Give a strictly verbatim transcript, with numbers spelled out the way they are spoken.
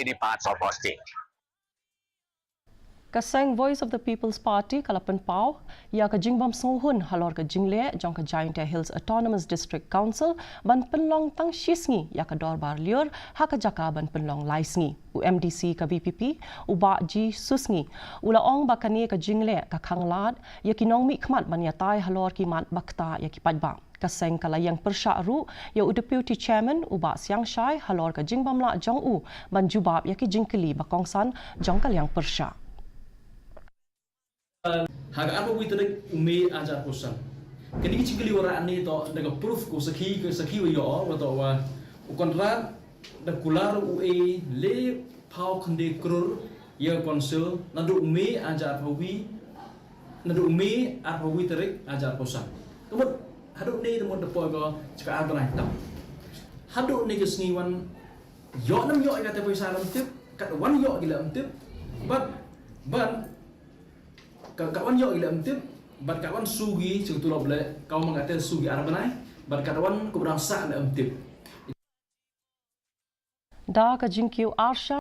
any parts of our state. Ka seng Voice of the People's Party ka la pynpaw ïa ka jingbym sngewhun halor ka jingleh jong ka Jaintia Hills Autonomous District Council ban pynlong tang shi sngi ïa ka dorbar lyiur ha ka jaka ban pynlong lai sngi. U MDC ka VPP, u Bah G Susngi, u la ong ba kane ka jingleh ka khang lad ïa ki nongmihkhmat ban ïatai halor ki mat ba ktah ïa ki paidbah. Ka seng ka la ïeng pyrshah ruh ïa u Deputy Chairman, u Bah Siang Shai, halor ka jingbym lah jong u ban jubab ïa ki jingkylli ba kongsan jong ka liang pyrshah. Ha ka arphew tarik u Mei arhajar arphew san. Kane ka jingkylli wanrah ne to da ka proof ko sakhi, ka sakhi wa ïoh wa to wa u Conrad da kular u e le phew khyndai klur ïa ka council naduh u Mei arhajar arphew wi, naduh u Mei arphew wi tarik arhajar arphew san. Ka mut haduh ne da mut da poi ko jaka ar bnai tam. Haduh ne ka sngi wan ïoh nam ïoh ïa kata pisa lam tip, kat wan ïoh gila lam tip. But but ka ka wan ïoh gila lam tip. But ka wan sugi sing tulop le ka wan ngate sugi ar bnai. But ka wan ku brang sa lam tip. Da ka jingkiew arsha